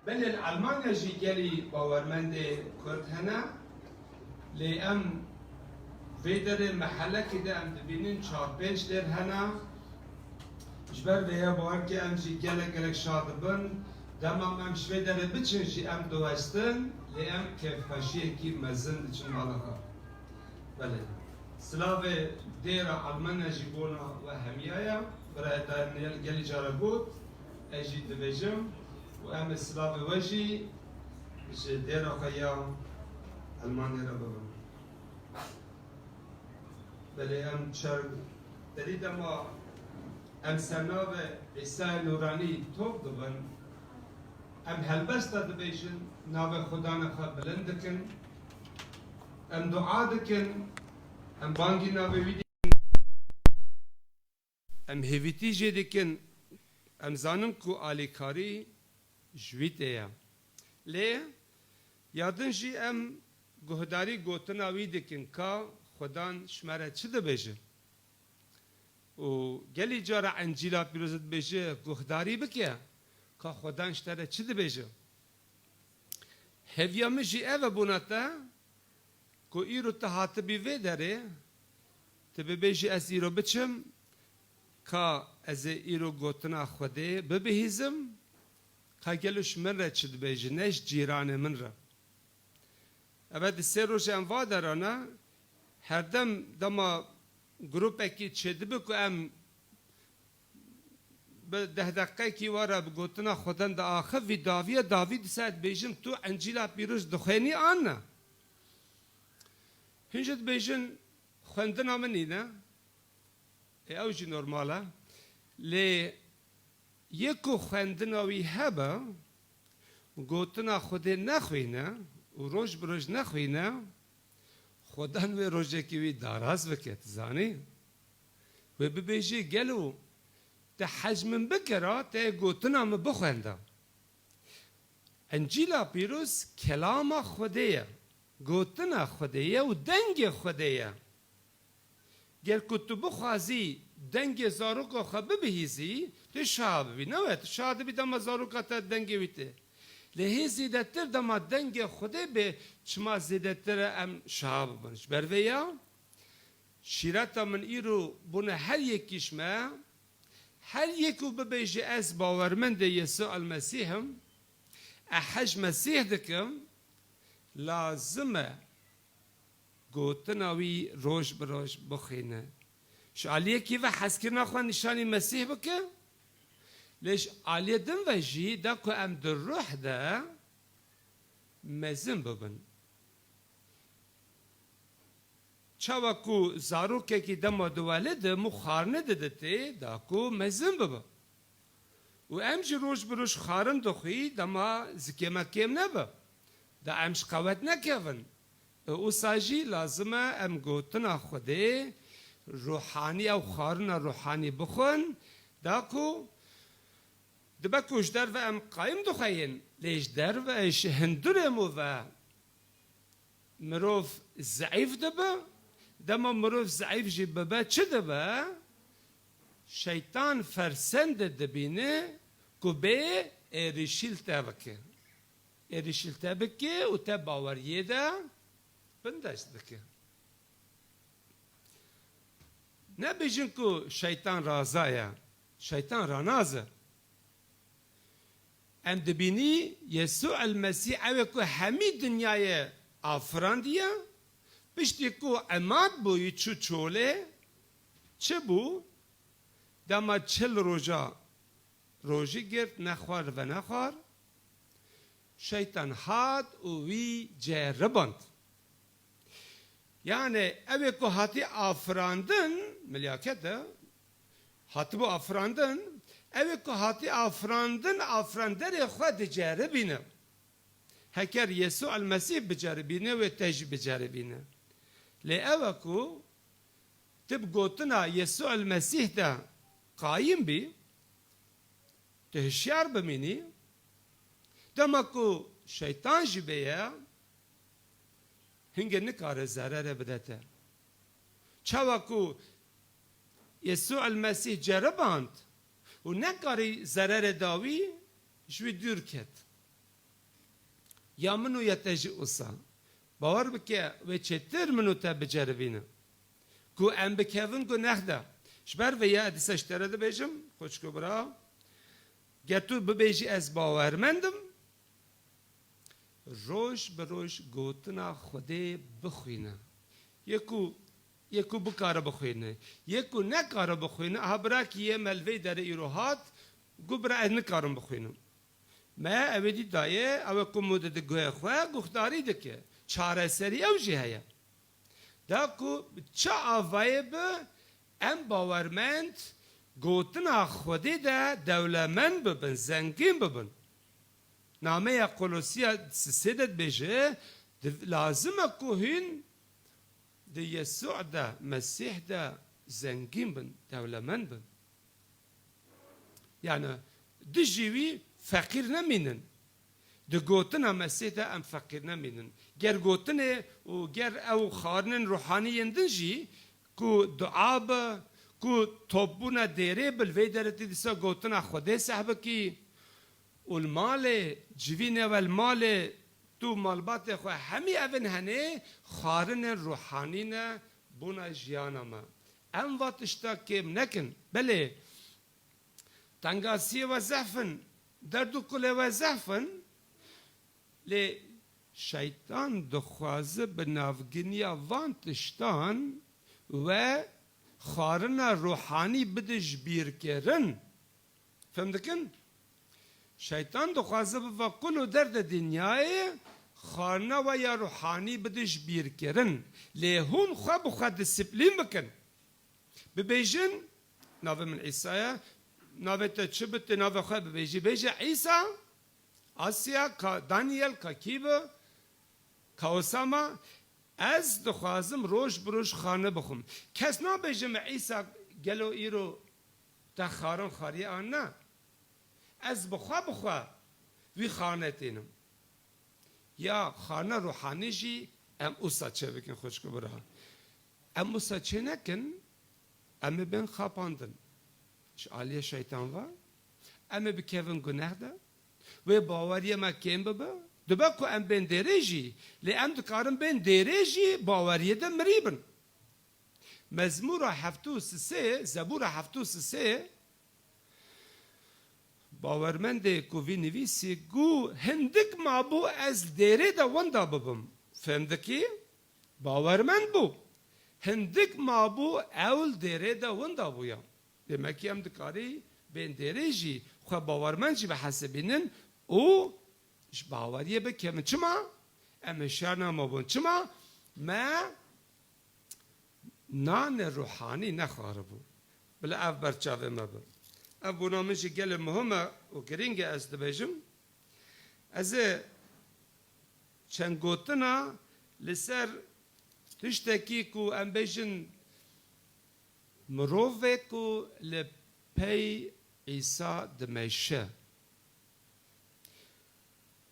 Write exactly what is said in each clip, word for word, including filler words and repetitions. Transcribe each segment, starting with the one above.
Belê li Elmanya jî gelî bawermendê Kurd hene, lê em vê derê mehelekê de em dibînin çar pênc dêr hene. Ji ber vê ya bawer ke em jî gelek gelek şa dibin. Dema em ji vê derê biçin jî em diwestin, lê em kêfxweşiyekî mezin diçin mala xwe. Belê. Silavê dêra Elmanya jî bona we hemiya ye. Birayê Daniel gelî cara got, ez jî dibêjim û em ê silavê we jî ji dêra xwe ya Elmanya re bibin. Belê em çer derî dema em ser navê Îsayê Nûranî top dibin, em helbesta dibêjin, navê Xwedana xwe bilind dikin, em dua dikin, em bangî navê wî dikin, em hêvîtî jê dikin, em zanin ku alîkarî ji wî tê ye. Lê ya din jî em guhdarî gotina wî dikin ka Xudan ji me re çi dibêje. Û gelî cara Encîla Pîroz dibêje, guhdarî bike ka Xudan ji te re çi dibêje. Hêviya min jî ev e bona te, ku îro tu hatibî vê derê, tu bibêjî ez îro biçim, ka ez ê îro gotina Xwedê bibihîzim, ka gelo ji min re çi dibêje, ne ji cîranê min re. Eve di sê rojê em va derane, herdem dema grûpekî çêdibe ku em bi deh deqeyekî we re bi gotina Xweden diaxivî daviye, davî dîsa dibêjin, tu Encîla Pîroz dixwênî an ne? Hîn jî dibêjin, xwendina min nîne. Ê, ew jî normal e. Lê yê ku xwendina wî hebe, gotina Xwedê nexwîne û roj bi roj nexwîne, Xwedan wê rojekî wî daraz bike, tu zanî? Wê bibêjî, gelo te hej min bikira, te yê gotina min bixwenda. Encîla Pîroz kelama Xwedê ye, gotina Xwedê ye û dengê Xwedê ye. Ger ku tu bixwazî dengê zaroka xwe bibihîzî, tu şa bibî. Ne we, tu şa dibî dema zaroka te dengê wî tê. Lê hê zêdetir dema dengê Xwedê bê, çima zêdetir e em şa bibin. Ji ber vê ya, şîreta min îro bûne her yekî ji me, her yek û bibêje, ez bawermendê Yesû el Mesîh im, e hej Mesîh dikim, lazim e gotina wî roj bi roj bixwîne. Ji aliyekî ve hezkirina xwe nîşanî Mesîh bike, lê ji aliyê din ve jî da ku em di ruh de mezin bibin. Çawa ku zarokekî dema diwelide, mû xwarine diditê, da ku mezin bibe. Û em jî roj bi roj xwarin dixwî, dema zikê me kêm nebe. Da em ji qewet nekevin. E, wisa jî lazim e em gotina Xwedê ruhanî, ew xwarina ruhanî bixwin, da ku dibe ku ji derve em qayim dixweyên, lê ji derve, ji hundirê me ve mirov zeîf dibe, dema mirov zeîf jî bibe, çi dibe? Şeytan fersende dibîne ku bê êrîşî li te bike. Êrîşî li te bike û te baweriyê de bindeş dike. Nebêjin ku şeytan raza ye. Şeytan ranaz e. Em dibînî Yesû el Mesîh, ew ê ku hemî dinyayê afirandiye, piştî ku emat bûyî çû çolê, çi bû? Dema çil roja rojî girt, nexwar ve nexwar, şeytan hat û wî ceriband. Yani ew ê ku hatî afirandin, milyaket e, hatibû afirandin, ew ê ku hatî afirandin, afiranderê xwe diceribîne. Heker Yesû el Mesîh biceribîne, wê te jî biceribîne. Lê ew e ku tu bi gotina Yesû el Mesîh de qayîm bî, tu hişyar bimînî, dema ku şeytan jî bê ye, hingê nikare zerere bide te. Çawa ku Yesû el Mesîh ceriband û nekarî zerere da wî, ji wî dûr ket. Ya min û ya te jî wisa. Bawer bike, wê çêtir min û te biceribîne. Ku em bikevin guneh de. Ji ber vê ya dîsa ji te re dibêjim, xwişk û bira, ger tu bibêjî ez bawermend im, roj bi roj gotina Xwedê bixwîne. Yê ku, yê ku bikare bixwîne. Yê ku nekare bixwîne, aha bira kî yê me li vê derê îro hat, gu bira ez nikarim bixwînim. Me ew ê dî daye, ew ê ku mû dide guhê xwe, guhdarî dike. Çareserî ew jî heye. Da ku bi çi avayê bi, em bawermend gotina Xwedê de dewlemend bibin, zengîn bibin. Nameya Kolosiya sisê de dibêje, di, lazim e ku hûn di Yesû de, Mesîh de zengîn bin, dewlemend bin. Yani, dijî wî feqîr nemînin. Di gotina Mesîh de em feqîr nemînin. Ger gotinê û ger ew xwarinên ruhanî yên din jî ku dua bi, ku topbûna dêrê bi, li vê derê tê dîsa gotina Xwedê seh bikî û li malê civînê we li malê tu malbatê xwe hemî evin henê xwarinên ruhanî ne bona jiyana me. Em va tişta kêm nekin. Belê, tengasiyê we zehf in, derd û kulê we zehf in, lê şeytan dixwaze bi navginiya van tiştan we xwarina ruhanî bide ji bîrkirin. Fem dikin? Şeytan dixwaze bi va kul û derdê dinyayê xwarina we ya ruhanî bide ji bîrkirin. Lê hûn xwe bi xwe disiplîn bikin. Bibêjin, navê min Îsa ye, navê te çi bi, tu navê xwe bibêjî. Bêje Îsa, Asya, ka Daniel, ka kî bi, ka Osama, ez dixwazim roj bi roj xane bixwim. Kes nabêje me Îsa gelo îro te xarin xariye an ne. Ez bi xwe bi xwe wî xane tênim. Ya xarina ruhanî jî em usa çêbikin xwişk û bira. Em usa çê nekin, em ê bên xapandin. Ji aliyê şeytan ve, em ê bikevin guneh de. Wê baweriyê me kêm bibe. Dibe ku em bên dêrê jî, lê em dikarin bên dêrê jî baweriyê de mirî bin. Mezmûra heftê û sisê, Zebûra heftê û sisê, bawermendê ku vî nivîsî, gu, hindik mabû ez dêrê de wenda bibim. Fêm dikî? Bawermend bû. Hindik mabû ew li dêrê de wenda bûya. Demekî em dikarî bên dêrê jî xwe bawermend jî bihesibînin û ji baweriyê bikevin. Çima? Em hişyar namabûn. Çima? Me nanê ruhanî nexwaribû. Bila ev ber çavê me be. Ev bona min jî gelê muhim e û girîng e ez dibêjim. Ez ê çend gotina li ser tiştekî ku em bêjin mirovê ku li pey Îsa dimeşe.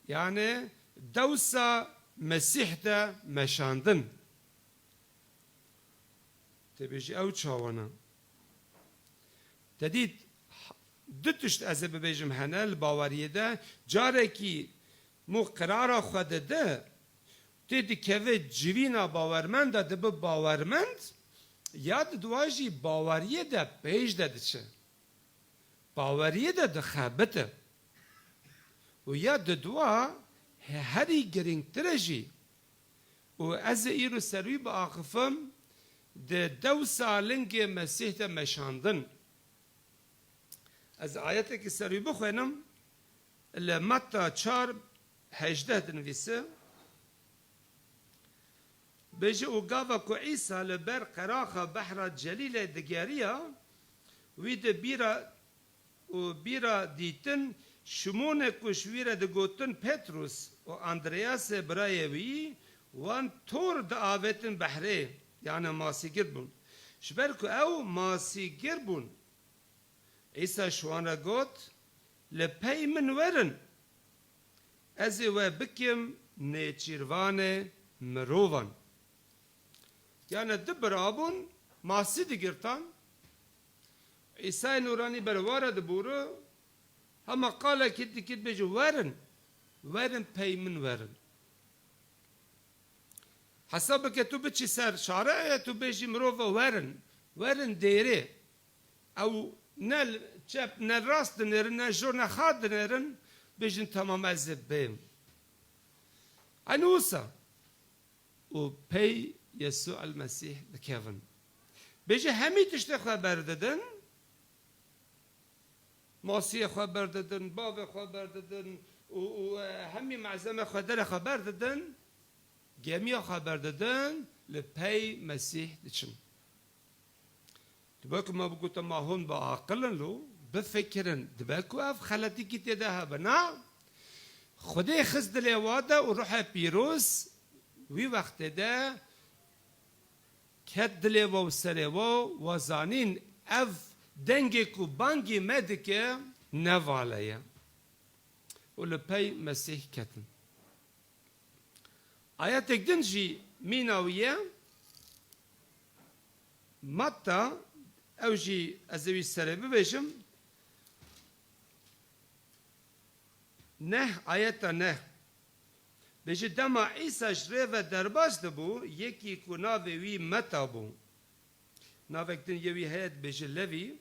Yani dewsa Mesîh de meşandin. Te bêjî ew çawan e? Te dît, du tişt ez ê bibêjim hene li baweriyê de. Carekî mû qirara xwe dide, tê dikeve civîna bawermend de dibe bawermend, ya di dua jî baweriyê de pêş de diçe. Baweriyê de dixebite. Û ya di dua he-, herî girîngtir e jî. Û ez ê îro ser wî biaxifim, di dewsa lingê Mesîh de meşandin. Ez ayetekî ser wî bixwênim, li Metta çar hejdeh dinivîse, bêje, û gava ku Îsa li ber qeraxa behra Celîlê digeriya, wî di bîra û bîra dîtin Şimûnê ku ji wî re digotin Petrûs û Andreyasê birayê wî, wan tor diavêtin behrê, yani masîgir bûn. Ji ber ku ew masîgir bûn, Îsa ji wan re got, li pey min werin, ez ê we bikim nêçîrvanê mirovan. Yani du bira bûn, masî digirtan, Îsayê Nûranî ber wan re dibûri, hema qalekî dikir dibêje, werin. Werin pey min werin. Hesab bike tu biçî ser şareyê, tu bêjî mirova werin, werin dêrê. Ew ne li çep ne li rast dinêrin, ne ji xwe ne xwe dinêrin, bêjin temam ez ê bêm. Eynî wisa. Û pey Yesû el Mesîh dikevin. Bêje hemî tiştê xwe berdidin, masiyê xwe berdidin, bavê xwe berdidin û, û, e, hemî malzeme xwe derê xwe berdidin, gemiya xwe berdidin, li pey Mesîh diçin. Dibe ku me bigota ma hûn bi aqil in lo, bifikirin, dibe ku ev xeletîkî tê de hebe. Na, Xwedê xist dilê wa de û Ruhê Pîroz wî wextê de ket dilê wa û serê wa, wa zanîn ev dengê ku bangî me dike ne vale ye. Û li pey Mesîh ketin. Ayetek din jî mîna wî ye. Matta, ew jî ez ê wî serê bibêjim. Neh, ayeta neh. Bêje, dema Îsa ji rê ve derbas dibû, yekî ku navê wî Meta bû. Navek din yê wî heye, dibêje Levî.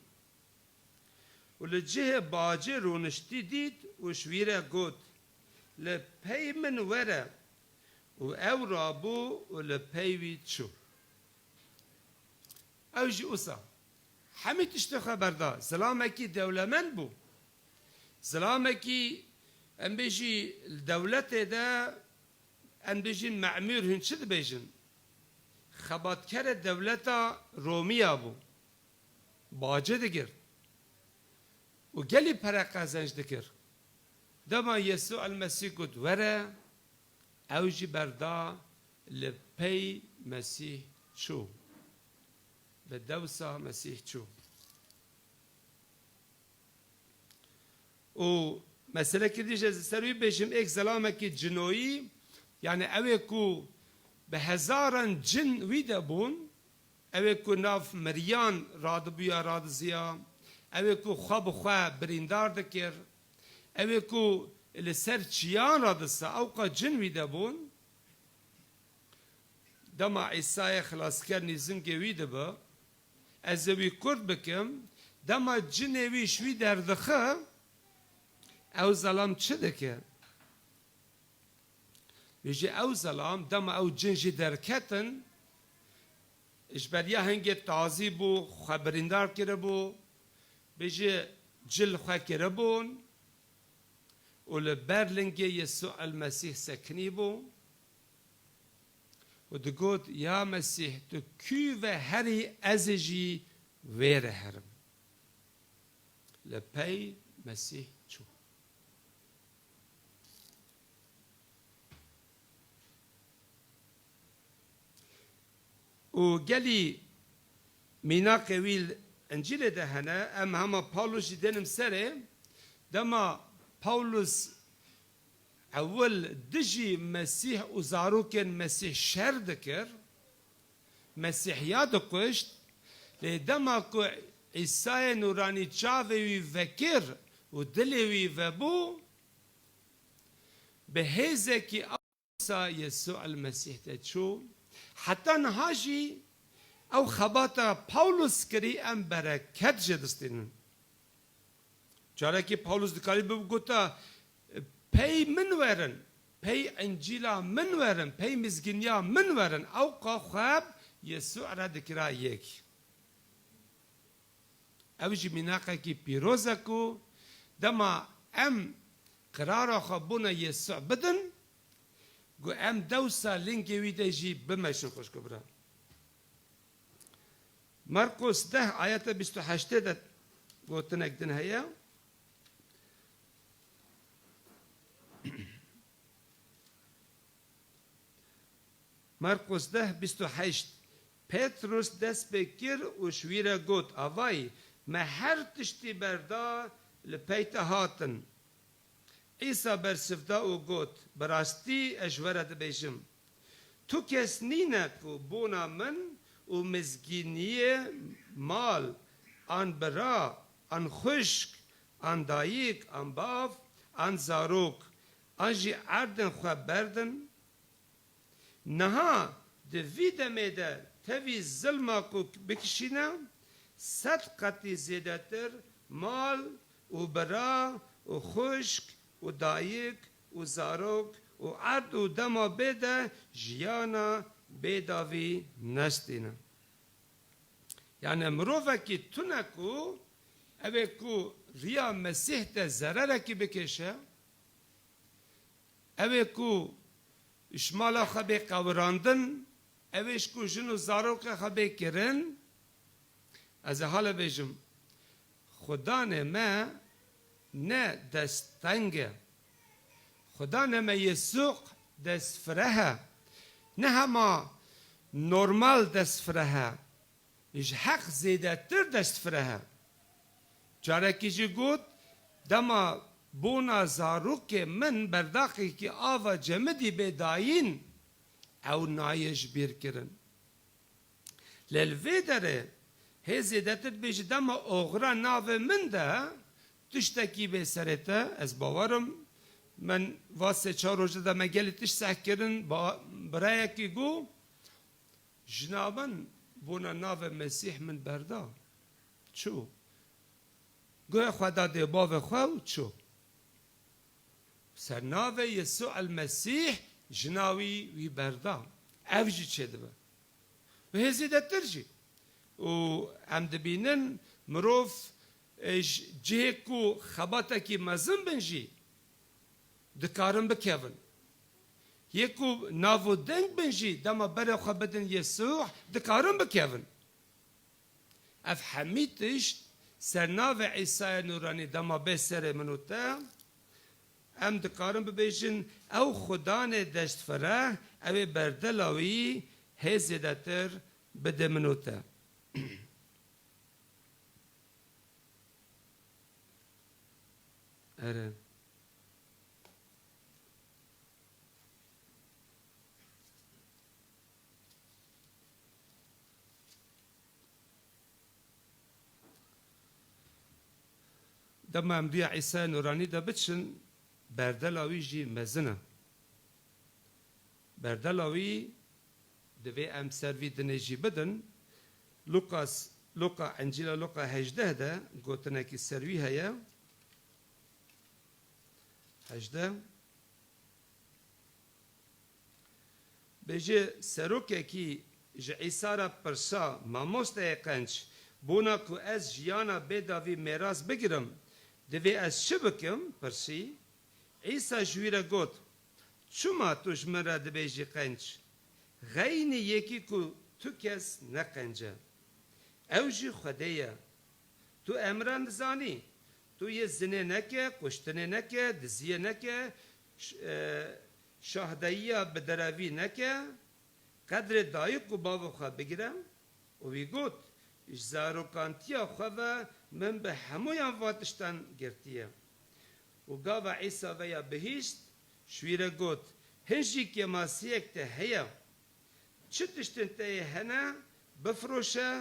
Û li cihê bacê rûniştî dît û ji wî re got, li pey min were. Û ew rabû û li pey wî çû. Ew jî wisa hemî tiştê xwe berda. Zilamekî dewlemend bû. Zilamekî, em bêjî, li dewletê de, em bêjin memûr, hûn çi dibêjin? Xebatkerê dewleta Romiya bû. Bacê digirt. Û gelî pere qezenc dikir. Dema Yesû el Mesîh got, were, ew jî berda, li pey Mesîh çû. Bi dewsa Mesîh çû. Û meselekî dî jî ez li ser wî bêjim, êk zelamekî cinoyî, yanî ew ê ku bi hezaran cin wî de bûn, ew ê ku nav miriyan radibûya, radiziya, ew ê ku xwe bi xwe birîndar dikir, ew ê ku li ser çiyan radisa, ewqa cin wî de bûn. Dema Îsayê Xilasker nîzingê wî dibe, ez ê wî kurt bikim, dema cinê wî ji wî derdixe, ew zelam çi dike? Bêje ew zelam, dema ew cin jî derketin, ji beriya hingê tazî bû, xwe birîndar kiribû, bêje cil xwe kiribûn û li ber lingê Yesû el Mesîh sekinî bû û digot, ya Mesîh, tu kû ve herî, ez ê jî wê re herim. Li pey Mesîh çû. Û gelî mînaqê wî li Încîlê de hene, em hema Pawlus jî denim serê, dema Pawlus ewil dijî Mesîh û zarokên Mesîh şer dikir, Mesîhiya dikuşt, lê dema ku Îsayê Nûranî çavê wî vekir û dilê wî vebû, bi hêzekî ewsa Yesû el Mesîh de çû. Heta niha jî ew xebata Pawlus kirî, em bereket jê distînin. Carekî Pawlus dikarî bibgota, pey min werin, pey Încîla min werin, pey mizginiya min werin, ewqa xwe bi Yesû re dikira yek. Ew jî mînaqekî pîroz e ku dema em qirara xwe bona Yesû bidin, ku em dewsa lingê wî de jî bimeşin, xwişk û bira. Marqos deh ayeta bîst û heştê de gotinek din heye. Marqos deh bîst û heşt. Petrus dest pê kir û ji wî re got, Avayî, me her tiştî berda, li pey te hatin. Îsa bersiv da û got, Bi rastî ez ji we re dibêjim, tu kes nîne ku bona min û mizgîniyê mal, an bira, an xwişk, an dayik, an bav, an zarok, an jî erdên xwe berdin. Niha di vî demê de tevî zilma ku bikişîne, sed qetî zêdetir mal û bira û xwişk û dayik û zarok û erd û dema bê de jiyana bêdavî nestîne. Yani mirovekî tune ku ew ê ku riya Mesîh de zererekî bikêşe, ew ê ku ji mala xwe bê qewirandin, ew ê ji ku jin û zarokê xwe bê kirin, ez ê hale bêjim, Xudanê me ne destteng e. Xudanê me Yesû destfireh e. Ne hema normal destfireh e. Ji heq zêdetir destfireh e. Carekî jî got, dema bona zarokê min berdaqekî ava cemidî bê dayîn, ew nayê ji bîr kirin. Lê li vê derê hê zêdetir dibêje, dema oxira navê min de tiştekî bê serê te, ez bawer im, min va sê çar rojê de me gelî tişt seh kirin, ba-, birayekî got, jina min bona navê Mesîh min berda. Çû. Guhê xwe da dê bavê xwe û çû. Ser navê Yesû el Mesîh jina wî wî berda. Ev jî çêdibe. Û hê zêdetir jî. Û em dibînin mirov, e, ji cihê ku xebatekî mezin bin jî dikarin bikevin. Yê ku nav û deng bin jî dema berê xwe bidin Yesû dikarin bikevin. Ev hemî tişt ser navê Îsayê Nûranî dema bê serê min û te, em dikarin bibêjin, ew Xudanê destfireh, ew ê berdela wî hê zêdetir bide min û te. Ere. Dema em riya Îsayê Nûranî de biçin, berdela wî jî mezin e. Berdela wî divê em ser vî dinê jî bidin. Luqas, Luqa, Encîla Luqa hejdeh de gotinekî ser wî heye. Hejdeh. Bêje, serokekî ji Îsa re pirsa, Mamosteyê qenc, bona ku ez jiyana bêdavî mêras bigirim, divê ez çi bikim? Pirsî. Îsa ji wî re got, Çima tu ji min re dibêjî qenc? Xeynî yekî ku tu kes ne qenc e. Ew jî Xwedê ye. Tu emran dizanî. Tu yê zinê neke, kuştinê neke, diziyê neke, ş-, e, şahdeyiya bi derevî neke, qedrê dayik û bavê xwe bigire. Û wî got, Ji zarokantiya xwe ve min bi hemûyan van tiştan girtiye. Û gava Îsa veya bihîst, ji wî re got, Hin jî kêmasiyek te heye. Çi tiştên te yê hene, bifiroşe,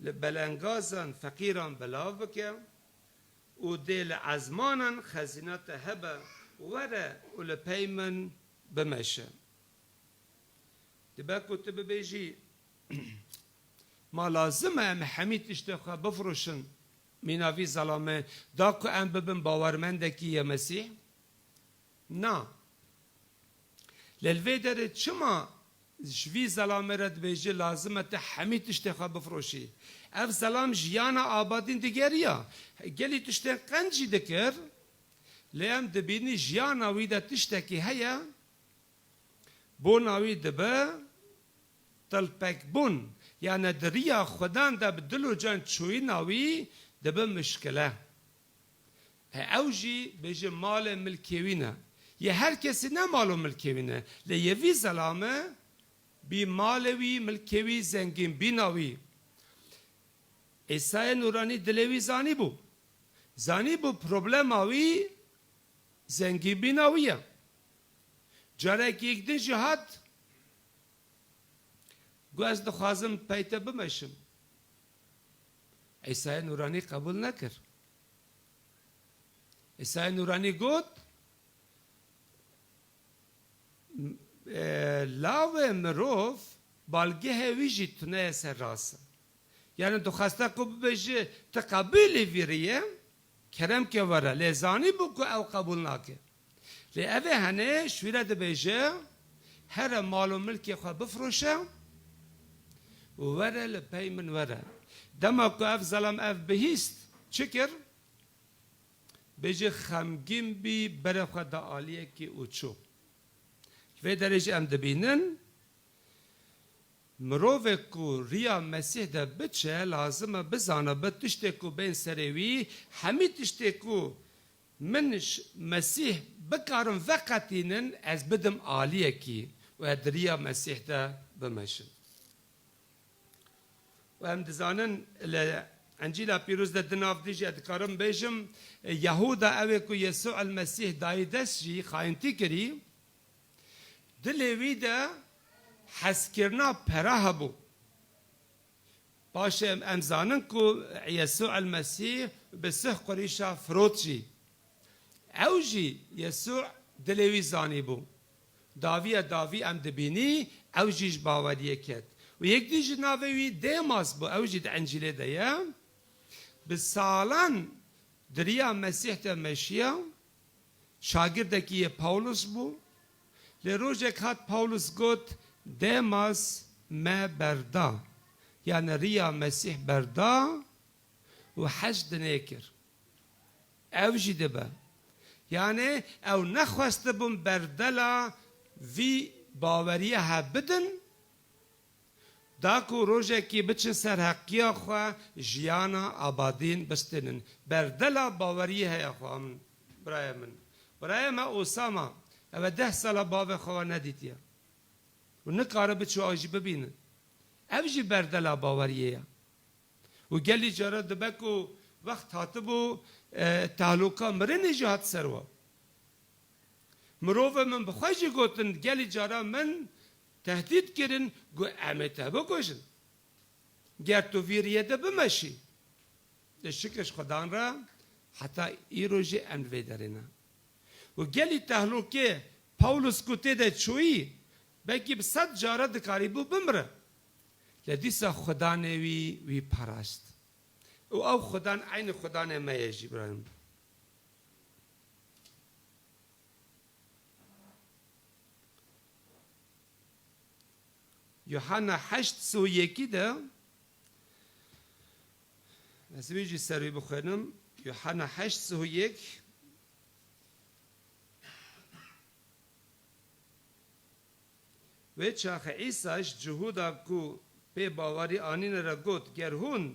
li belengazan feqîran belav bike û dê li ezmanan xezîna te hebe, were û li pey min bimeşe. Dibe ku tu bibêjî, Ma lazim e em hemî tiştê xwe bifiroşin mîna vî zelamê, da ku em bibin bawermendekî yê Mesîh? Na. Lê li vê derê çima ji vî zelamê re dibêje, lazim e tu hemî tiştê xwe bifiroşî? Ev zelam jiyana abadîn digeriya. Gelî tiştên qenc jî dikir. Lê em dibînî jiyana wî de tiştekî heye, bona wî dibe tilpekbûn, yani di riya Xudan de bi dil û can çûyîna wî dibe mişkile. He, ew jî bêje malê milkê wî ne. Yê her kesî ne mal û milkê wî ne. Lê yê vî zelame bî malê wî, milkê wî, zengînbîna wî. Îsayê Nûranî dilê wî zanîbû. Zanîbû problema wî zengînbîna wî ye. Carekî yek din jî hat, got, Ez dixwazim pey te bimeşim. Îsayê Nûranî qebûl nekir. Îsayê Nûranî got, Lawê mirov balgehê wî jî tune ye ser rast. Yani dixweste ku bibêje, tu qebûlî vî rê yî, kerem ke were. Lê zanîbû ku ew qebûl nake. Lê ev ê hene şûre dibêje, here mal û milkê xwe bifroşe û were li pey min were. Dema ku ev zelam ev bihîst, çi kir? Bêje xemgîn bî, berê xwe da aliyekî û çû. Vê derê jî em dibînin, mirovek ku riya Mesîh de biçe, lazim e bizane bi tiştê ku bên serê wî, hemî tiştê ku min ş-, Mesîh bikarim veqetînin, ez bidim aliyekî û ez di riya Mesîh de bimeşim. Û em dizanin li Encîla Pîroz de di nav dî jî ez dikarim bêjim, Yehuda ew ê ku Yesû el Mesîh dayî dest jî xayintî kirî, dilê wî de hezkirina pera hebû. Paşê em, em zanin ku Yesû el Mesîh bi sih qurîşa firot jî. Ew jî Yesû dilê wî zanîbû. Dawiya dawî em dibînî, ew jî ji baweriyê ket. Û yek dî ji navê wî Dêmas bû, ew jî di Encîlê de ye. Bi salan di riya Mesîh de meşiya, şagirdekî yê Pawlus bû. Lê rojek hat Pawlus got, Dêmas me berda. Yani riya Mesîh berda û hej dinêkir. Ew jî dibe. Yani ew nexwestibûn berdela vî baweriye he bidin, da ku rojekî biçin ser heqiya xwe, jiyana abadîn bistînin. Berdela baweriyê heye xwe min, birayê min. Birayê me Osama, ew e deh sala bavê xwe we nedîtiye. Û nikare biçû ew jî bibînin. Ev jî berdela baweriyê ye. Û gelî cara dibe ku wext hatibû, e, tehluka mirinê jî hat ser we. Mirovê min bi xwe jî gotin, gelî cara min tehdît kirin, got, em ê te bikujin. Ger tu vî riyê de bimeşî. Lê şikir ji Xudan re heta îro jî em li vê derê ne. Û gelî tehlûkê Pawlus ku tê de çûyî, belkî bi sed cara dikarîbû bimire. Lê dîsa Xudanê wî, wî paraşt. Û ew Xudan eynî Xudanê me ye jî, birayên. Yuhanna heşt sî û yekî de, ez wî jî ser wî bixwînim. Yuhanna heşt sî û yek. Wê çaxê Îsa ji Cihûda ku pê bawerî anîne re got, Ger hûn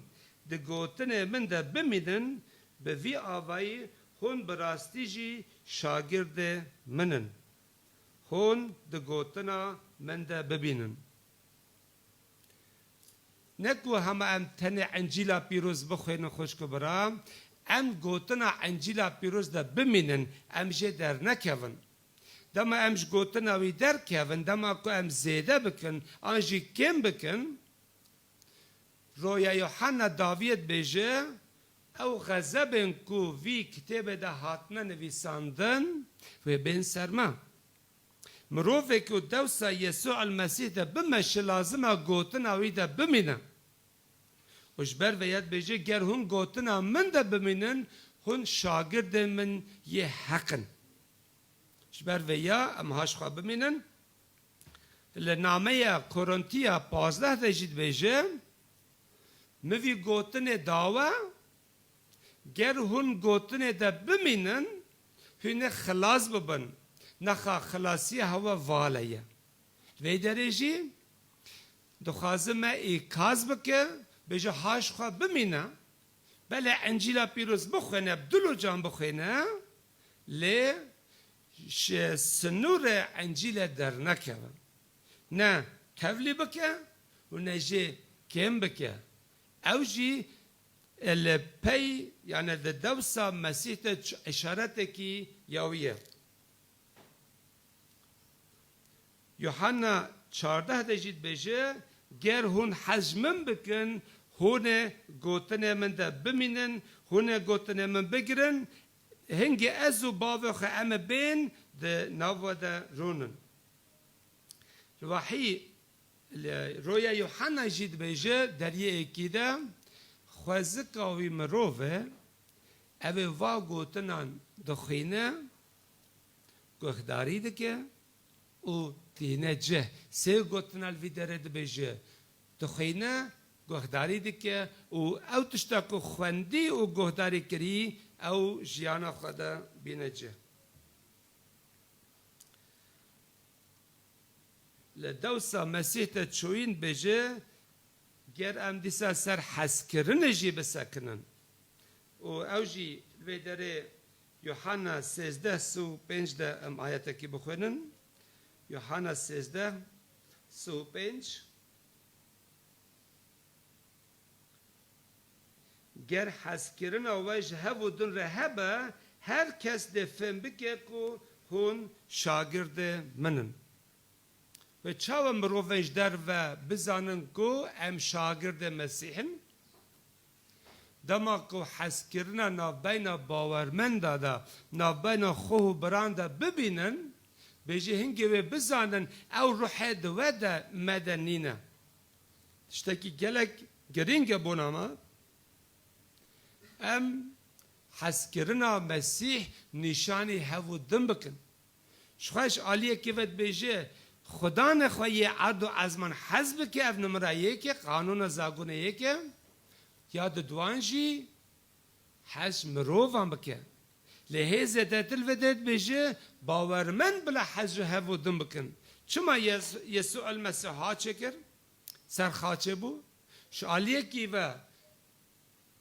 di gotinê min de bimînin, bi vî avayî hûn bi rastî jî şagirdê min in. Hûn di gotina min de bibînin. Ne ku hema em tenê Encîla Pîroz bixwînin, xwişk û bira, em gotina Encîla Pîroz de bimînin, em jê dernekevin. Dema em ji gotina wî derkevin, dema ku em zêde bikin, an jî kêm bikin, Roya Yuhanna daviyê dibêje, ew xezebên ku vî kitêbê de hatine nivîsandin, wê bên ser me. Mirovê ku dewsa Yesû el Mesîh de bimeşe, lazim e gotina wî de bimîne. Û ji ber vê ya dibêje, ger hûn gotina min de bimînin, hûn şagirdên min yê heq in. Ji ber vê ya em ha ji xwe bimînin. Li nameya Korintiya pazdeh de jî dibêje, Min vî gotinê dawe, ger hûn gotinê de bimînin, hûn ê xilas bibin. Nexa xilasiya hewe vale ye. Vê derê jî dixwaze me îkaz bike, bêje ha ji xwe bimîne. Belê Encîla Pîroz bixwêne, bi dil û can bixwêne, lê ji sinûrê Encîlê dernekeve. Ne tevlî bike û ne jî kêm bike. Ew jî li pey, yani di dewsa Mesîh de ç-, îşaretekî ya wî ye. Yuhanna çardeh de jî dibêje, Ger hûn hez ji min bikin, hûn ê gotinê min de bimînin, hûn ê gotinê min bigirin, hingê ez û Bavê xwe em ê bên di nav we de rûnin. Li wahî, li roya Yuhanna jî dibêje, deriyê êkî de, xwezika wî mirov e, ew ê va gotinan dixwîne, guhdarî dike û tîne cih. Sê gotina li vî derê dibêje, dixwîne, guhdarî dike û ew tişta ku xwendî û guhdarî kirî, ew jiyana xwe de bîne cih. Li dewsa Mesîh te çûyîn bêje, ger em dîsa ser hezkirinê jî bisekinin. Û ew jî li vê derê Yuhanna sêzdeh sî û pênc de em ayetekî bixwînin. Yuhanna sêzdeh sî û pênc. Ger hezkirina we ji hev û din re hebe, her kes dê fêm bike ku hûn şagirdê min in. Wê çawa mirovên ji derve bizanin ku em şagirdê Mesîh in? Dema ku hezkirina navbeyna bawermenda de, navbeyna xwe û biran de bibînin, bêjî hingê wê bizanin ew ruhê di we de me de nîne. Tiştekî gelek girîng e bona me. Em hezkirina Mesîh nîşanî hev û din bikin. Ji xwe ji aliyekê ve dibêje, Xudanê xwe yê erd û ezman hez bike, ev nimira yek e, qanûna zagonê yek e, ya diduan jî hez mirovan bike. Lê hê zêdetir vê de dibêje, bawermend bila hez ji hev û din bikin. Çima Yes-, Yesû el Mesîh ha çêkir? Ser xaçê bû. Ji aliyekî ve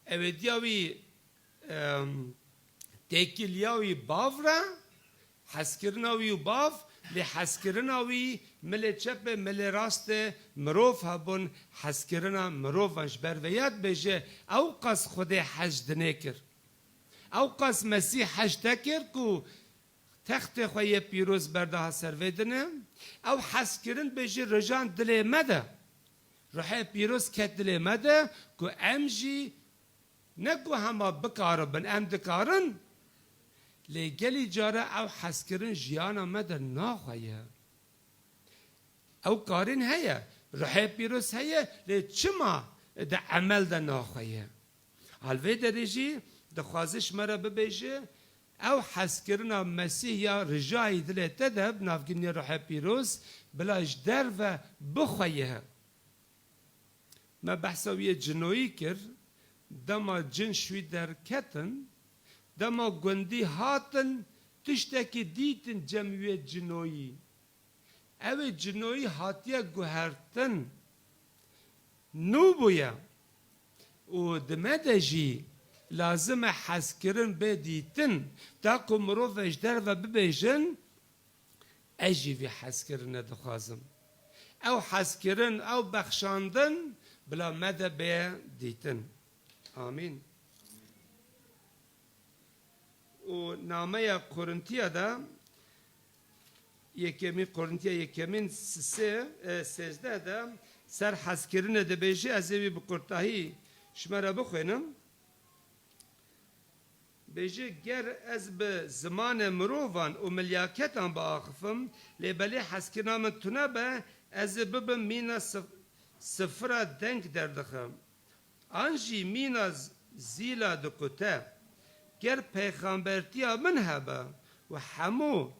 ewêdiya wî, em, têkiliya wî bav re, hezkirina wî û bav, lê hezkirina wî milê çepê, milê rastê mirov hebûn, hezkirina mirovan ji ber vê ya dibêje, ew qas Xwedê hez dinê kir. Ew qas Mesîh hez te kir ku textê xwe yê pîroz berdaha ser vê dinê. Ew hezkirin bêje rojan dilê me de. Ruhê pîroz ket dilê me de ku em jî ne ku hema bikaribin, em dikarin, lê gelî cara ew hezkirin jiyana me de naxwe ye. Ew karîn heye, ruhê pîroz heye, lê çima di emel de naxwe ye? Li vê derê jî dixwaze ji me re bibêje, ew hezkirina Mesîh ya rijayî dilê te de bi navgirina ruhê pîroz bila ji derve bixwe ye. Me behsa wî yê cinoyî kir, dema cin ji wî derketin, dema gundî hatin, tiştekî dîtin cem wê cinoyî. Ew ê cinoyî hatiye guhertin, nû bûye û di me de jî lazim e hezkirin bê dîtin, da ku mirov ji derve bibêjin, Ez jî vî hezkirine dixwazim. Ew hezkirin, ew bexşandin bila me de bê dîtin. Amîn. Û nameya Korintiya de, yekemîn Korintiya yekemîn sê, e, sêzdeh de ser hezkirinê dibêje, ez ê wî bi kurtahî ji me re bixwînim. Bêje, ger ez bi zimanê mirovan û milyaketan biaxifim, lê belê hezkirina min tune be, ez ê bibim mîna sif-, sifira deng derdixim. An jî mîna z-, zîla dikute. Ger pêxembertiya min hebe û hemû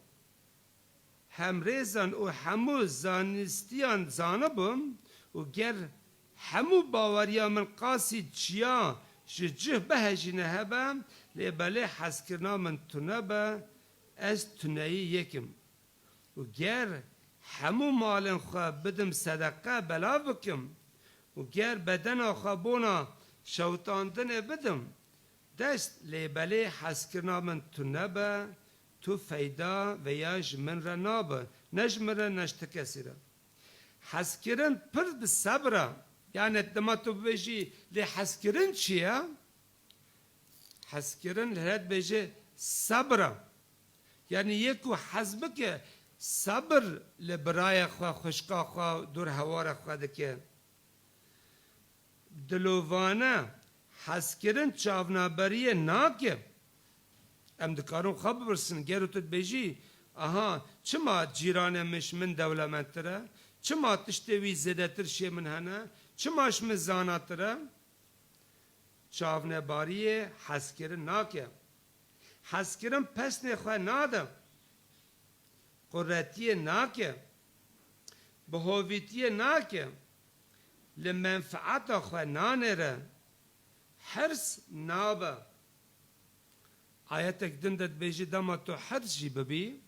hemrêzan û hemû zanistiyan zanibim û ger hemû baweriya min qasî çiya ji cih bihejîne hebe, lê belê hezkirina min tune be, ez tuneyî yek im. Û ger hemû malên xwe bidim sedeqe, belav bikim û ger bedena xwe bona şewitandinê bidim, dest, lê belê hezkirina min tune be, tu feyda veya ji min re nabe, ne ji min re, ne ji ti kesî re. Hezkirin pir bi sebr e. Yani dema tu bibêjî, lê hezkirin çi ye? Hezkirin li heret bêje sebr e. Yani yê ku hez bike, sebr li birayê xwe, xwişka xwe, dûr hewara xwe dike. Dilovane, hezkirin çavnaberiyê nake. Em dikarin xwe bipirsin, gero tu dibêjî, aha, çima cîranê min ji min dewlemendtir e? Çima tiştê wî zêdetir şê min hene? Çima ji min zanatir e? Çavnebariyê hezkirin nake. Hezkirin pesnê xwe nade. Quretiyê nake. Bihovîtiyê nake. Li menfeeta xwe nanêre. Hirs nabe. Ayetek din de dibêje, dema tu hirs jî bibî,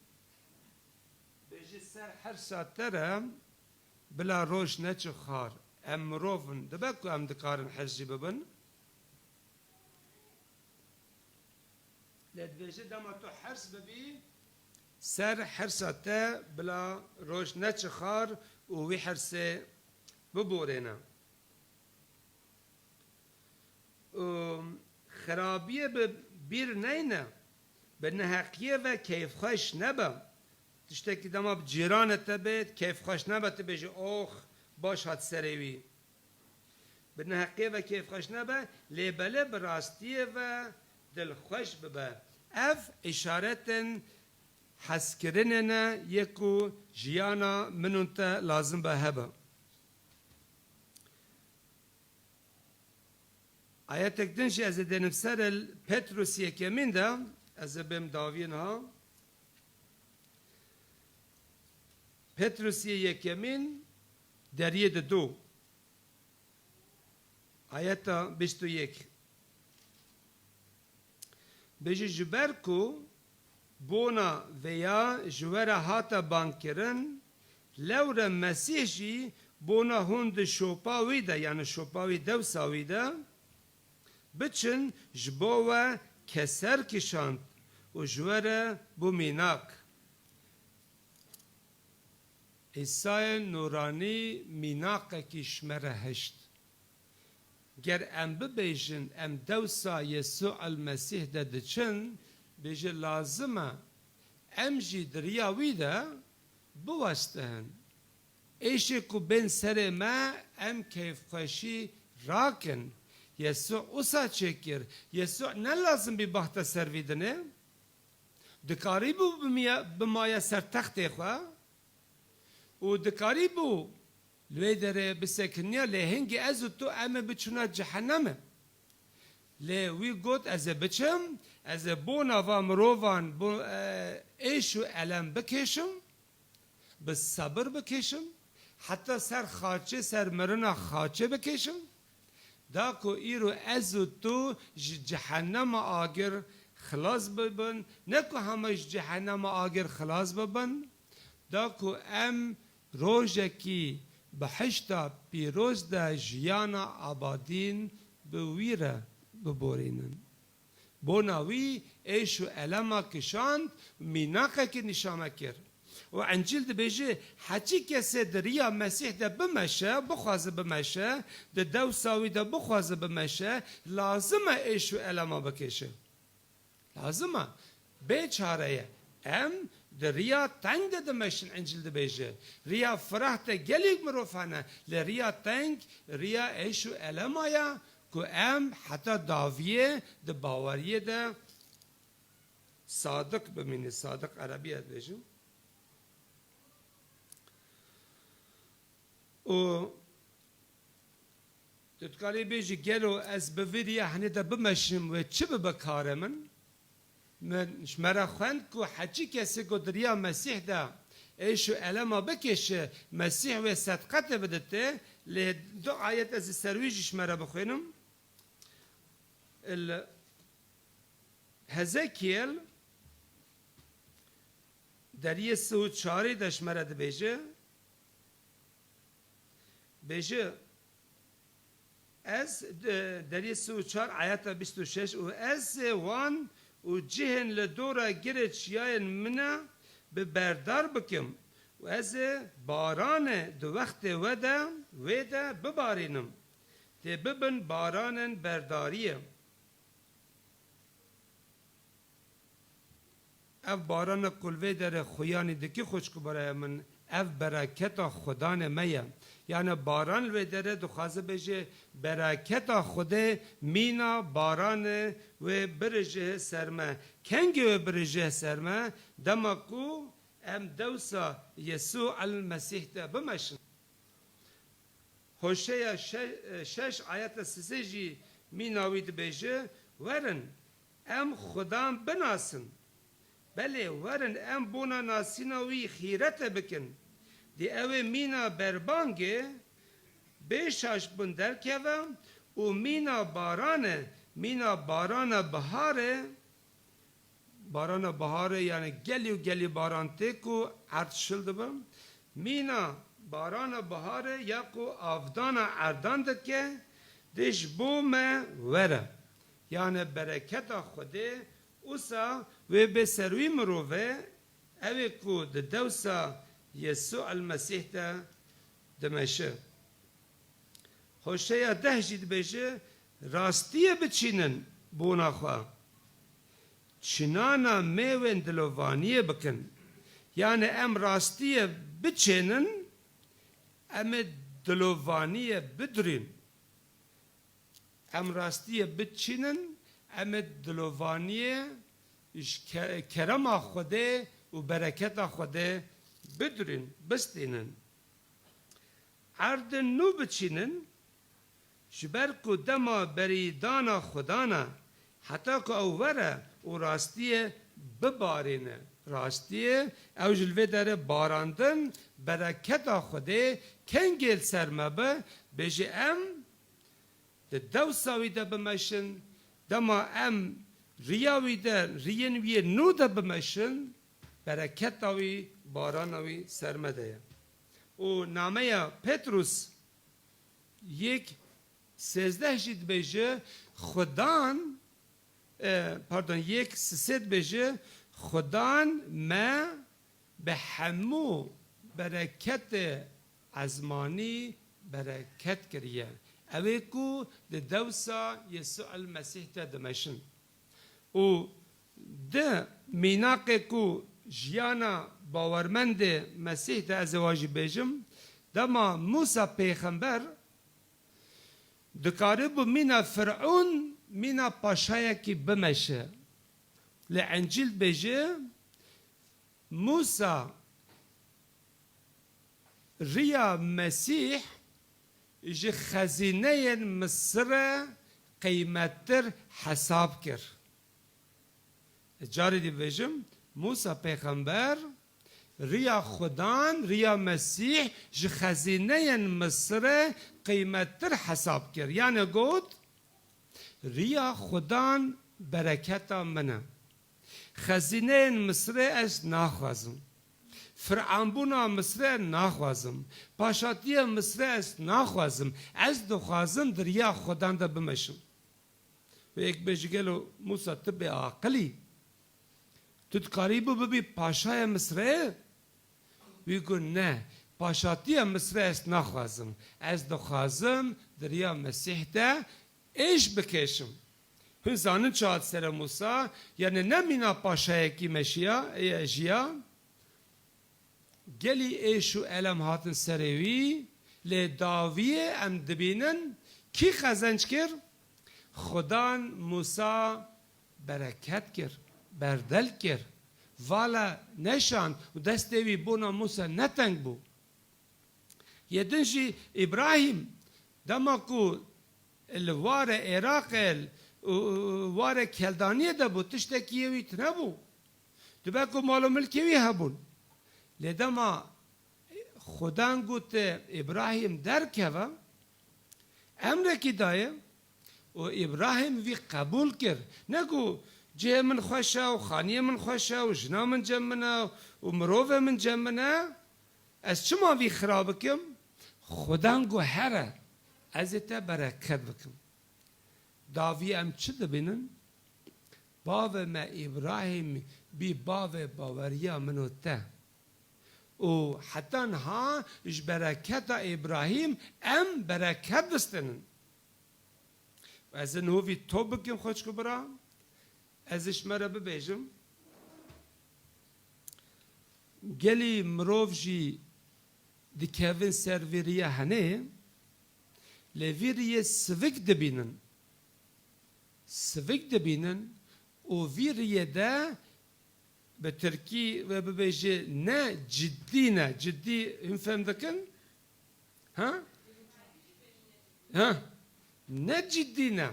bêje, ser hirsa te re bila roj neçi xar. Em mirov in, dibe ku em dikarin hirs jî bibin. Lê dibêje, dema tu hirs bibî, ser hirsa te bila roj neçi xar û wî hirsê biborêne. Û xirabiyê bi bîr neyne, bi neheqiyê ve keyfxweş nebe. Tiştekî dema bi cîranê te bê, keyfxweş nebe, tu bêjî, ox, baş hat serê wî. Bi neheqiyê ve keyfxweş nebe, lê belê bi rastiyê ve dilxweş bibe. Ev îşaretên hezkirinê ne yê ku jiyana min û te lazim be hebe. Ayetek din jî ez ê dênim ser, li Petrus yekemîn de, ez ê bêm dawiyê niha. Petrus yê yekemîn, deriyê di du. Ayeta bîst û yek. Bêje, ji ber ku bona vêya ji we re hate bankirin, lewre Mesîh jî bona hûn di şopa wî de, yani şopa wî dewsa wî de, biçin, ji bo we keser kişand û ji we re bû mînak. Îsayê Nûranî mînaqekî ji me re hişt. Ger em bibêjin, em dewsa Yesû el Mesîh de diçin, bêje lazim e em jî di riya wî de biwestihin. Êşê ku bên serê me, em keyfxweşî rakin. Yesû wisa çêkir. Yesû ne lazim bî baxte ser vî dinê. Dikarîbû bimiye-, bimaye ser textê xwe û dikarîbû li wê derê bisekiniya, lê hingî ez û tu em ê biçûna cehennemê. Lê wî got, ez ê biçim, ez ê bona va mirovan bo, e, êş û elem bikêşim. Bi sebir bikêşim, heta ser xaçê, ser mirina xaçê bikêşim, da ku îro ez û tu ji cehennema agir xilas bibin, ne ku hema ji cehennema agir xilas bibin, da ku em rojekî bihişta pîroz de jiyana abadîn bi wî re biborînin. Bona wî êş û elema kişand, mînaqekî nîşa me kir. Û Encîl dibêje, heçî kesê di riya Mesîh de bimeşe, bixwaze bimeşe, di dewsa wî de bixwaze bimeşe, lazim e êş û elema bikêşe. Lazim e. Bê çare ye. Em di riya teng de dimeşin, Encîl dibêje. Riya firah de gelek mirov hene, lê riya teng, riya êş û elema ye ku em heta dawiyê di baweriyê de sadiq bimîne. Sadiq erebî ye dibêjin. Û tu dikarî bêjî, gelo ez bi vî riya hinê de bimeşim wê çi bibe karê min? Min ji me re xwend ku heçî kesê ku di riya Mesîh de êş û elema bikêşe, Mesîh wê sedqetê bidite, lê du ayet ez ê ser wî jî ji me re bixwînim. Li Hezekiel deriyê sih û çarê de ji me re dibêje, bêje, ez, de-, deriyê sih û çar ayeta bîst û şeş, û ez ê wan û cihên li dora girê çiyayên min e bi berdar bikim û ez ê baranê di wextê we de, wê de bibarînim. Tê bibin baranên berdariyê. Ev barana ku li vê derê xuyanî dikî, xwişk û birayê min, ev bereketa Xudanê me ye. Yani baran li vê derê dixwaze bêje, bereketa Xwedê mîna baranê wê birije ser me. Kengê wê birije ser me? Dema ku Em dewsa Yesû el Mesîh de bimeşin. Hoşeya şe-, şeş ayeta sisê jî mîna wî dibêje, Werin, em Xudan binasin. Belê, werin em bona nasîna wî xîrete bikin. Dê ew ê mîna berbangê bê şaşbûn derkeve û mîna barane, mîna barana biharê, barana biharê, yani gelî û gelî baran tê ku erd şil dibe. Mîna barana biharê ya ku avdana erdan dike, dê ji bo me were. Yani bereketa Xwedê usa wê bê ser wî mirove, ew ê ku di dewsa Yesû el Mesîh de dimeşe. Hoşeya deh jî dibêje, Rastiyê biçînin bona xwe. Çinana mêwên dilovaniyê bikin. Yani em rastiyê biçênin, em ê dilovaniyê bidurîn. Em rastiyê biçînin, em ê dilovaniyê ji ke-, kerema Xwedê û bereketa Xwedê bidurîn, bistînin. Erdên nû biçînin, ji ber ku dema berîdana Xudan e, heta ku ew were û rastiyê bibarîne. Rastiyê, ew ji li vê derê barandin, bereketa Xwedê kengê li ser me be, bêje em di dewsa wî de bimeşin, dema em riya wî de, riyên wî yê nû de bimeşin, bereketa wî, barana wî ser me de ye. Û nameya Petrus yek sêzdeh jî dibêje, Xudan, e, pardon, yek sisê dibêje, Xudan me bi hemû bereketê ezmanî bereket kiriye. Ew ê ku di dewsa Yesû el Mesîh de dimeşin. Û di mînaqê ku jiyana bawermendê Mesîh de ez ê wa jî bêjim, dema Mûsa pêxember dikaribû mîna Fir'ûn, mîna paşayekî bimeşe. Li Encîl dibêje, Mûsa riya Mesîh ji xezîneyên Misirê qeymettir hesab kir. Carê dî bêjim, Mûsa pêxember riya Xudan, riya Mesîh ji xezîneyên Misirê qeymettir hesab kir. Yani got, Riya Xudan bereketa min e. Xezîneyên Misirê ez naxwazim. Fir'anbûna Misirê naxwazim. Paşatiya Misirê ez naxwazim. Ez dixwazim di riya Xudan de bimeşim. Wê yek bêje, gelo Mûsa tu bêaqil î? Tu dikarîbû bibî paşaya Misirê? Wî got, ne, paşatiya Misirê ez naxwazim. Ez dixwazim di riya Mesîh de êş bikêşim. Hûn zanin çi hat serê Mûsa? Yani ne mîna paşayekî meşiya, e, jiya. Gelî êş û elem hatin serê wî, lê dawiyê em dibînin kî qezenc kir? Xudan Mûsa bereket kir, berdel kir, vala neşand û destê wî bona Mûsa ne teng bû. Yê din jî Îbrahîm, dema ku li warê Iraqê û warê Keldaniyê de bû, tiştekî yê wî tune bû. Dibe ku mal û milkê wî hebûn. Lê dema Xudan got, Îbrahîm derkeve, emrekî daye û Îbrahîm vî qebûl kir. Ne ku cihê min xweş e û xaniyê min xweş e û jina min cem min e û mirovê min cem min e, ez çima vî xira bikim? Xudan got, here, ez ê te bereket bikim. Dawî em çi dibînin? Bavê me Îbrahîm bî bavê baweriya min û te. Û heta niha ji bereketa Îbrahîm em bereket distînin. Ez ê niho vî top bikim, xwişk û bira. Ez ê ji me re bibêjim. Gelî mirov jî dikevin ser vî riya henê, lê vî riyê sivik dibînin. Sivik dibînin û vî riyê de Bi tirkî wê bibêje ne ciddî ne. Ciddî hûn fem dikin? Ha? Ha? Ne ciddî ne.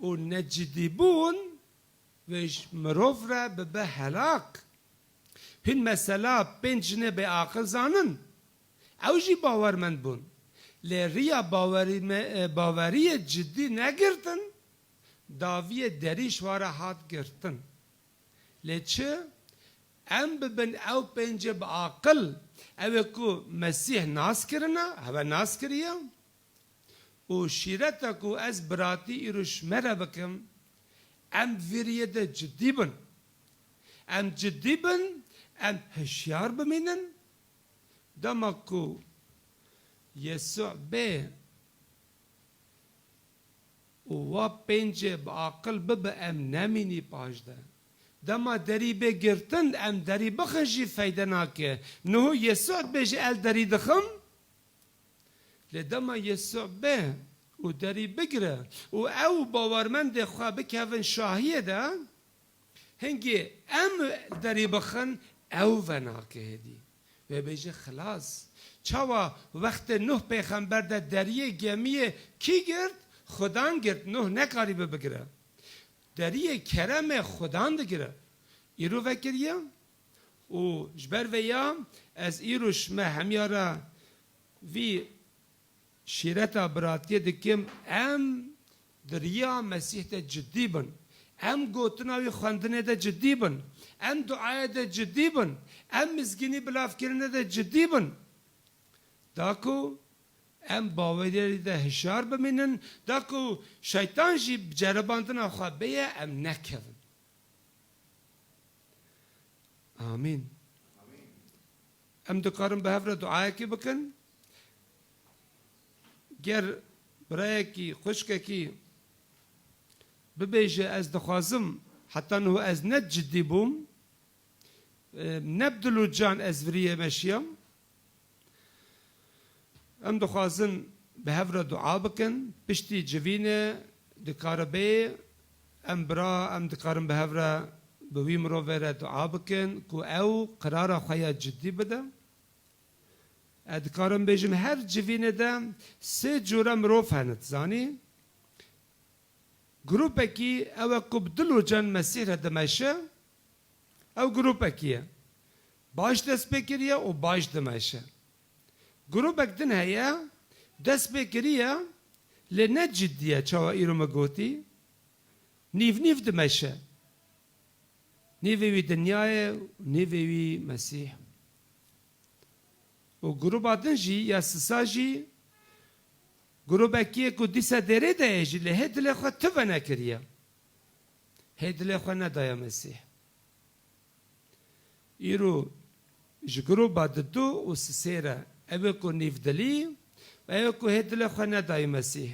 Û ne ciddîbûn wê ji mirov re bibe helak. Hûn mesela pênc jinê bêaqil zanin. Ew jî bawermend bûn. Lê riya bawerî me, e, baweriyê ciddî negirtin, daviyê derî ji wa re hat girtin. Lê çi? Em bibin ew pêncê bi aqil, ew ê ku Mesîh nas kirine, hewe nas kiriye. Û şîreta ku ez biratî îro ji me re bikim, em vîriyê de cidî bin. Em cidî bin, em hişyar bimînin. Dema ku Yesû bê û wa pêncê bi aqil bibe, em nemînî paş de. Dema derî bê girtin, em derî bixin jî feyde nake. Niho Yesû dibêje, ez derî dixim. Lê dema Yesû be û derî bigire û ew bawermendê xwe bikevin şahiyê de, hingê em derî bixin, ew venake hêdî. Wê bêje xilas. Çawa wextê Nuh pêxember de deriyê gemiyê kî girt? Xudan girt, Nuh nekarîbe bigire. Deriyê keremê Xudan digire. Îro vekiriye. Û ji ber vê ya ez îro ji me hemiya re vî şîreta biratiyê dikim, em di riya Mesîh de cidî bin. Em gotina wî xwendinê de cidî bin. Em duayê de cidî bin. Em mizgînî bilavkirinê de cidî bin. Da ku em baweriyê de hişyar bimînin, da ku şeytan jî bi ceribandina xwe bêye, em nekevin. Amîn. Em dikarin bi hev re duayekî bikin. Ger birayekî, xwişkekî bibêje, ez dixwazim, heta niho ez ne cidî bûm, e, ne bi dil û can ez viriyê meşiyam. Em dixwazin bi hev re dua bikin. Piştî civînê dikare bê, em bira, em dikarin bi hev re bi wî mirovê re dua bikin ku ew qirara xwe ya cidî bide. Ez dikarim bêjim, her civînê de sê cûre mirov hene, dizanî? Grûpekî ew e ku bi dil û can Mesîh re dimeşe, ew grûpekî ye. Baş dest pê kiriye û baş dimeşe. Grûpek din heye, dest pê kiriye, lê ne ciddî ye, çawa îro me gotî, nîv nîv dimeşe. Nîvê wî dinyayê û nîvê wî Mesîh. Û grûba din jî ya sisa jî grûbekî ye ku dîsa dêrê de ye jî, lê hê dilê xwe ti venekiriye. Hê dilê xwe nedaye Mesîh. Îro ji grûba didu û sisê re, ew ê ku nîvdilî, ew ê ku hê dilê xwe nedayî Mesîh.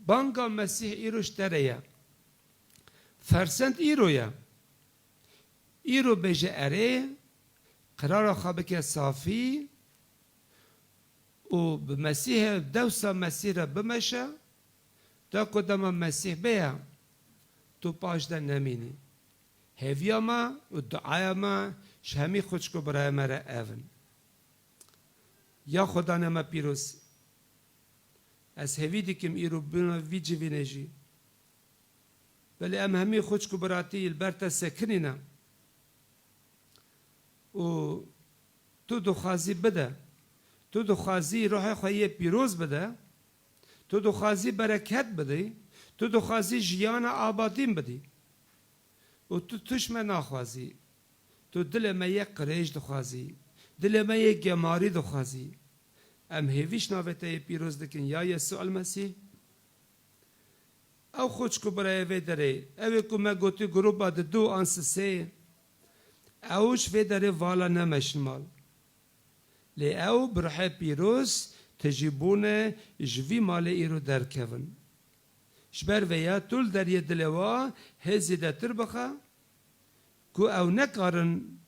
Banga Mesîh îro ji te re ye. Fersend îro ye. Îro bêje erê, qirara xwe bike safî û bi Mesîhê, dewsa Mesîh re bimeşe, da ku dema Mesîh bêya, tu paş de nemînî. Hêviya me û duaya me ji hemî xwişk û birayê me re ev in. Ya Xudanê me pîroz, ez hêvî dikim îro bûna vî civînê jî. Belê em hemî xwişk û biratî li ber te sekinîne. Û tu dixwazî bide. Tu dixwazî ruhê xwe yê pîroz bide. Tu dixwazî bereket bidî. Tu dixwazî jiyana abadîn bidî. Û tu tişt me naxwazî. Tu dilê me yê qirêj dixwazî. Dilê me yê gemarî dixwazî. Em hêvî ji navê te yê pîroz dikin ya Yesû el Mesîh. Ew xwişk û birayê vê derê, ew ê ku me gotî grûba didu an sisê, ew ji vê derê vala nemeşin mal. Lê ew bi ruhê pîroz tijî bûne ji vî malê îro derkevin. Ji ber vê ya tu li deriyê dilê wa hê zêdetir bixe, ku ew nekarin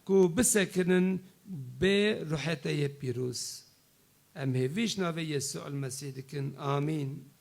ku bisekinin bê ruhê te yê pîroz. Em hêvî ji navê Yesû el Mesîh dikin. Amîn.